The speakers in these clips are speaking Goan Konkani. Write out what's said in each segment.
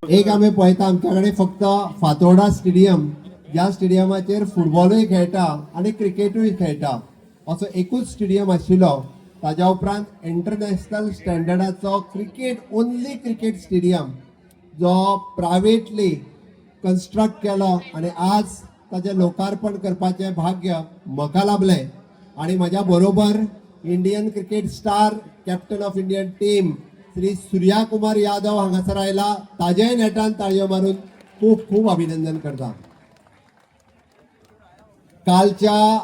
एक आमी पळयता, आमच्या कडेन फक्त फातोर्डा स्टेडियम, ज्या स्टेडियमाचेर फुटबॉलूय खेळटा आनी क्रिकेटूय खेळटा, असो एकूच स्टेडियम आशिल्लो. ताज्या उपरांत इंटरनॅशनल स्टँडर्डाचो क्रिकेट, ओन्ली क्रिकेट स्टेडियम जो प्रायवेटली कन्स्ट्रक्ट केलो आनी आज ताजें लोकार्पण करपाचें भाग्य म्हाका लाभलें आनी म्हज्या बरोबर Indian cricket star, captain of Indian team, Shri Surya Kumar Yadav हांगासर आयला. ताजेय नेटान ताळयो मारून खूब खूब अभिनंदन करता. कालच्या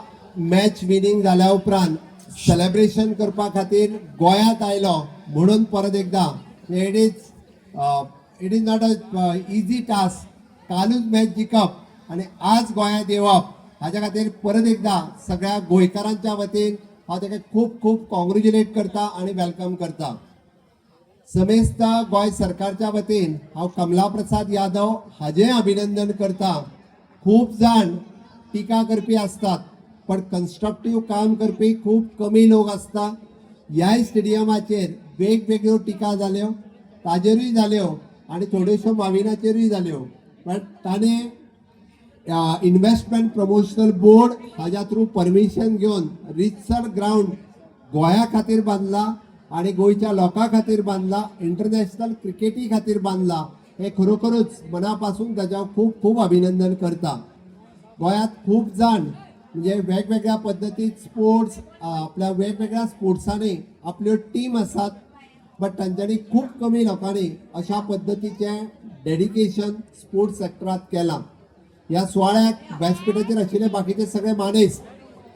मॅच विनिंग जाल्या उपरांत सेलेब्रेशन करपा खातीर गोंयांत आयलो म्हणून परत एकदा it is not a easy task. कालूच मॅच जिखप आनी आज गोंयांत येवप, हाज्या खातीर परत एकदा सगळ्या गोंयकारांच्या वतीन हांव ताका खूब खूब कॉंग्रेच्युलेट करता आनी welcome करता. समेस्त गोंय सरकारच्या वतीन हांव कमला प्रसाद यादव हाजें अभिनंदन करता. खूब जाण टिका करपी आसतात, पण कन्स्ट्रक्टीव काम करपी खूब कमी लोक आसता. ह्याय स्टेडियमाचेर वेगवेगळ्यो टिका जाल्यो, ताजेरूय जाल्यो आनी थोड्योश्यो माविनाचेरूय जाल्यो, पण ताणें इन्व्हेस्टमेंट प्रमोशनल बोर्ड हाज्या थ्रू परमिशन घेवन रितसर ग्रावंड गोंया खातीर बांदला आनी गोंयच्या लोकां खातीर बांदला, इंटरनॅशनल क्रिकेटी खातीर बांदला. हे खरोखरूच मना पासून ताज्या खूब खूब अभिनंदन करता. गोंयांत खूब जाण म्हणजे वेगवेगळ्या पद्दतीत स्पोर्ट्स, आपल्या वेगवेगळ्या स्पोर्ट्सांनी आपल्यो टीम आसात, बट तांच्यांनी खूब कमी लोकांनी अशा पद्दतीचें डेडिकेशन स्पोर्ट्स सेक्टरांत केलां. ह्या सुवाळ्याक व्यासपिठाचेर आशिल्ले बाकीचे सगळे मानेस,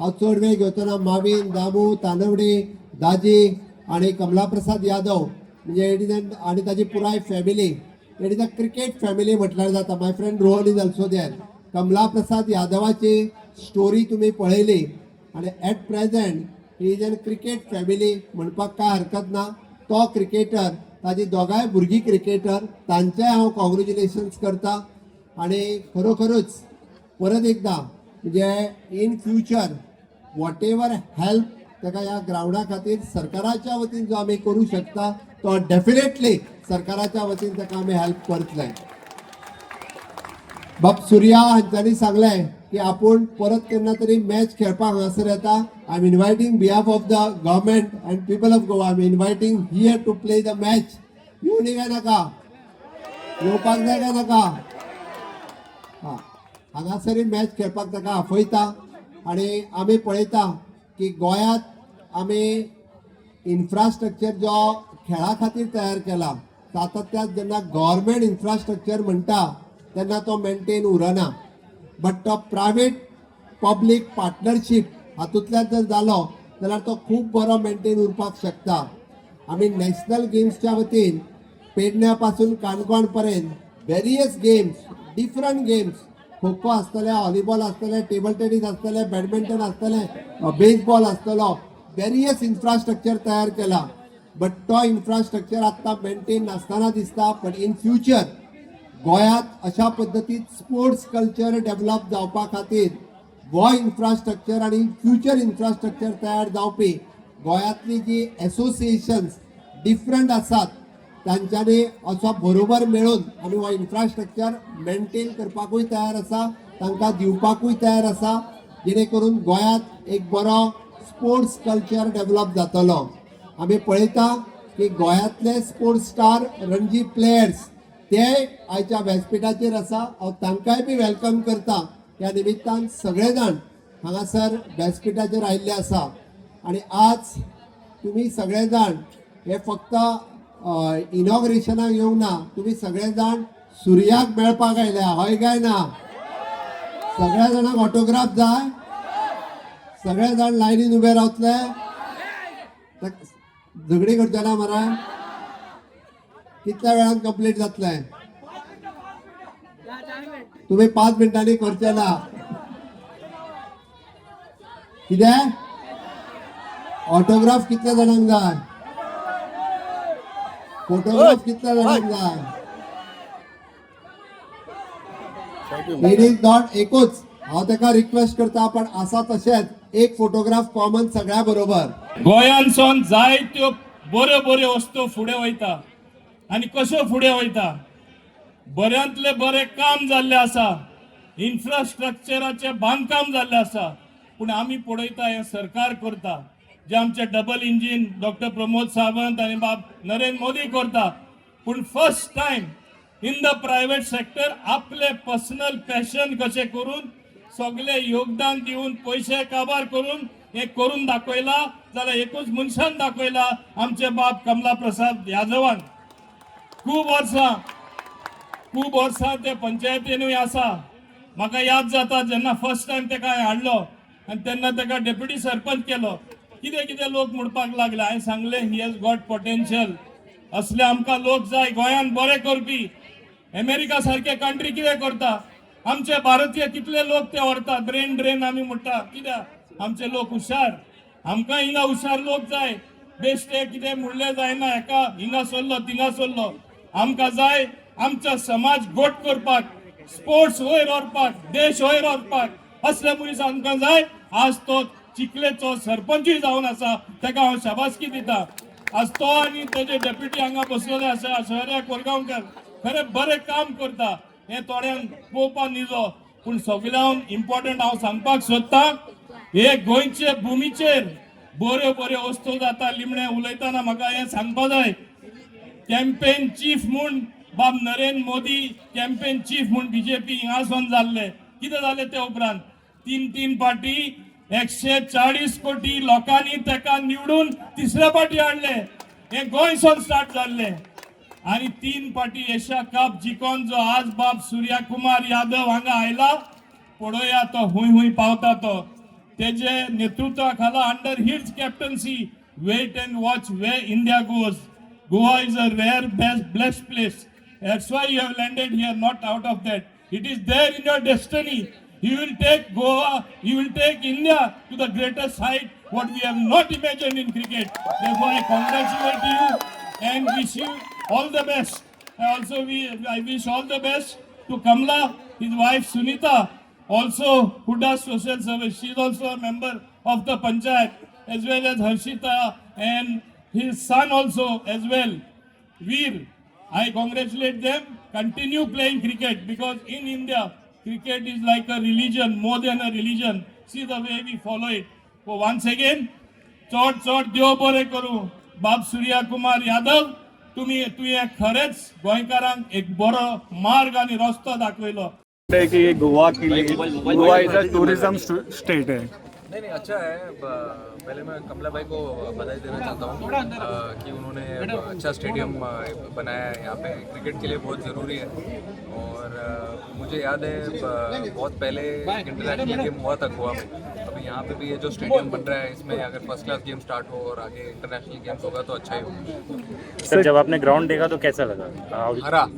हांव चड वेळ घेवचो ना. मावीन, दामू तानवडे, दाजी आनी कमला प्रसाद यादव, म्हणजे it is an आनी ताजी पुराय family, it is a cricket family म्हटल्यार जाता. My friend Rohan is also there. Kamala Prasad यादवाची story तुमी पळयली आनी at present he is an cricket family म्हणपाक काय हरकत ना. तो क्रिकेटर, ताजी दोगांय भुरगीं क्रिकेटर, तांचेय हांव कॉंग्रेच्युलेशन्स करता. आणि खरोखरूच परत एकदा म्हणजे in future whatever help ताका ह्या ग्रावंडा खातीर सरकाराच्या वतीन जो आमी करूं शकता, तो डेफिनेटली सरकाराच्या वतीन ताका आमी हेल्प करतले. बाब सुर्या हांच्यांनी सांगलें की आपूण परत केन्ना तरी मॅच खेळपाक हांगासर येता. I am inviting behalf of the government and people of Goa, I am inviting here to play the match. येवनी काय नाका? येवपाक जाय काय नाका? हा, हांगासरय मॅच खेळपाक ताका आफयता. आनी आमी पळयता की गोंयांत आमी इन्फ्रास्ट्रक्चर जो खेळा खातीर तयार केला, सातत्यात जेन्ना गव्हर्मेंट इन्फ्रास्ट्रक्चर म्हणटा तेन्ना तो मेंटेन उरना, बट तो प्रायवेट पब्लीक पार्टनरशीप हातूंतल्यान जर जालो जाल्यार तो खूब बरो मेंटेन उरपाक शकता. आमी नॅशनल गेम्सच्या वतीन पेडण्या पासून काणकोण पर्यंत various games, different games, kho kho आसतले, व्हॉलीबॉल आसतले, टेबल टेनीस आसतले, बॅडमिंटन आसतले, बेसबॉल आसतलो, वेरियस इन्फ्रास्ट्रक्चर तयार केला, बट तो इन्फ्रास्ट्रक्चर आत्तां मेंटेन नासतना दिसता. पण इन फ्युचर गोंयांत अशा पद्दतीन स्पोर्ट्स कल्चर डेव्हलप जावपा खातीर हो इन्फ्रास्ट्रक्चर आनी फ्युचर इन्फ्रास्ट्रक्चर तयार जावपी गोंयांतली जी एसोसिएशन्स डिफरंट आसात, तांच्यांनी असो बरोबर मेळून आमी हो इन्फ्रास्ट्रक्चर मेंटेन करपाकूय तयार आसा, तांकां दिवपाकूय तयार आसा, जेणे करून गोंयांत एक बरो स्पोर्ट्स कल्चर डेव्हलप जातलो. आमी पळयता की गोंयांतले स्पोर्ट्स स्टार, रणजी प्लेयर्स ते आयच्या व्यासपिठाचेर आसा. हांव तांकांय बी welcome करता. ह्या निमित्तान सगळे जाण हांगासर व्यासपिठाचेर आयिल्ले आसा आनी आज तुमी सगळे जाण हे फक्त इनॉग्रेशनाक येवंक ना, तुमी सगळे जाण सुर्याक मेळपाक आयल्या, हय काय ना? सगळ्या जाणांक ऑटोग्राफ जाय? सगळे जाण लायनीन उबे रावतले? झगडी करचे ना मरे? कितल्या वेळान कंप्लीट जातलें? तुम्ही 5 मिनटांनी करचे ना. कितें ऑटोग्राफ कितल्या जाणांक जाय? फोटोग्राफ कितल्या जाणांक जाय? It is not एकूच हांव ताका रिक्वेस्ट करता, पण आसा तशेंच एक फोटोग्राफ कॉमन सगळ्या बरोबर. गोंयांतसून जायत्यो बऱ्यो बऱ्यो वस्तू फुडें वयता आनी कश्यो फुडें वयता. बऱ्यांतले बरें काम जाल्लें आसा, इन्फ्रास्ट्रक्चराचें बांदकाम जाल्लें आसा. पूण आमी पळयता हें सरकार करता, जे आमचे double engine doctor Pramod Sawant आनी बाब नरेंद्र मोदी करता. पूण first time in the private sector आपले पर्सनल पॅशन कशें करून सगळे योगदान दिवन पयशे काबार करून हें करून दाखयला जाल्यार एकूच मनशान दाखयला, आमचे बाब कमला प्रसाद यादवान. खूब वर्सां, खूब वर्सां ते पंचायतीनूय आसा. म्हाका याद जाता, जेन्ना फर्स्ट टायम तेका हांवें हाडलो आनी तेन्ना तेका डेप्युटी सरपंच केलो, कितें कितें लोक म्हणपाक लागले. हांवें सांगलें, he has got potential. असले आमकां लोक जाय गोंयान बरें करपी. अमेरिका सारके कंट्री कितें करता? आमचे भारतीय कितले लोक ते व्हरता. ब्रेन ड्रेन आमी म्हणटा कित्याक? आमचे लोक हुशार. आमकां हिंगा हुशार लोक जाय. बेश्टे कितें म्हणलें जायना, हेका हिंगा सोल्लो, थिंगा सोल्लो. आमकां जाय आमचो समाज गोट करपाक, स्पोर्ट्स वयर व्हरपाक, देश वयर व्हरपाक असले मनीस आमकां जाय. आज तो चिखलेचो सरपंचूय जावन आसा, ताका हांव शाबासकी दिता. आज तो आनी तेजे डेप्युटी हांगा बसलेले आसा, ऐश्वर्या कोरगांवकर, खरें बरें काम करता हें थोड्यांक पळोवपाक निजो. पूण सगळ्यान इम्पॉर्टंट हांव सांगपाक सोदतां, हे गोंयचे भुमीचेर बऱ्यो बऱ्यो वस्तू जाता. लिमणे उलयतना म्हाका हें सांगपा जाय, कॅम्पेन चीफ म्हूण बाब नरेंद्र मोदी कॅम्पेन चीफ म्हूण बीजेपी हिंगासून जाल्ले. कितें जालें ते उपरांत? तीन तीन पाटी 140 कोटी लोकांनी ताका निवडून तिसऱ्या पाटी हाडले. हे गोंयसून स्टार्ट जाल्ले आणि तीन पाटी एशिया कप जिखोन जो आज बाब सूर्या कुमार यादव हांगा आयला, पळोवया तो हुंय हुंय पावता तो. तेजे नेतृत्वा खाला, under his captaincy, wait and watch where India goes. Goa is a rare, best blessed place. That's why you have landed here, not out of that. It is there in your destiny. You will take Goa, you will take India to the greatest height what we have not imagined in cricket. Therefore, I congratulate you and wish you all the best. I wish all the best to Kamla, his wife Sunita, also who does social service. She is also a member of the panchayat, as well as Harshita and his son also as well. Veer, I congratulate them. Continue playing cricket because in India, cricket is like a religion, more than a religion. See the way we follow it. So once again, चड चड देव बरें करूं. बाब सूर्या कुमार यादव, तुमी तुवें खरेंच गोंयकारांक एक बरो मार्ग आनी रस्तो दाखयलो. है कि ये गोवा के लिए, Goa is a tourism state है. नहीं, अच्छा है. पहले मैं कमला भाई को बधाई देना चाहता हूँ कि उन्होंने अच्छा स्टेडियम बनाया है यहाँ पे. क्रिकेट के लिए बहुत ज़रूरी है और मुझे याद है, बहुत पहले एक इंटरनेशनल गेम हुआ था गोवा में. अभी यहाँ पे भी ये जो स्टेडियम बन रहा है, इसमें अगर फर्स्ट क्लास गेम स्टार्ट हो और आगे इंटरनेशनल गेम्स होगा तो अच्छा ही होगा. सर, जब आपने ग्राउंड देखा तो कैसा लगा? हरा,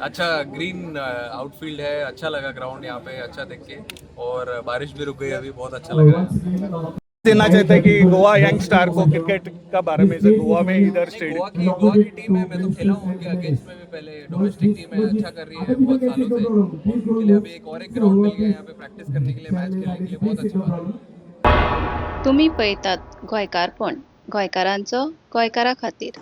अच्छा ग्रीन आउटफील्ड है. अच्छा लगा ग्राउंड यहाँ पे अच्छा देख के और बारिश भी रुक गई अभी, बहुत अच्छा लग रहा है. देना चाहते हैं कि गोवा यंग स्टार को क्रिकेट का बारे में से गोवा में इधर नहीं, गोवा स्टेडियम की गोवा की टीम है. मैं तो खेला हूँ उनके अगेंस्ट में भी पहले. डोमेस्टिक टीम है, अच्छा कर रही है बहुत सालों से और उनके लिए अभी एक और एक ग्राउंड मिल गया यहाँ पे प्रैक्टिस करने के लिए, मैच खेलने के लिए. बहुत अच्छी बात है. तुमी पळयतात गोंयकारपण, गोंयकारांचो गोंयकारा खातीर.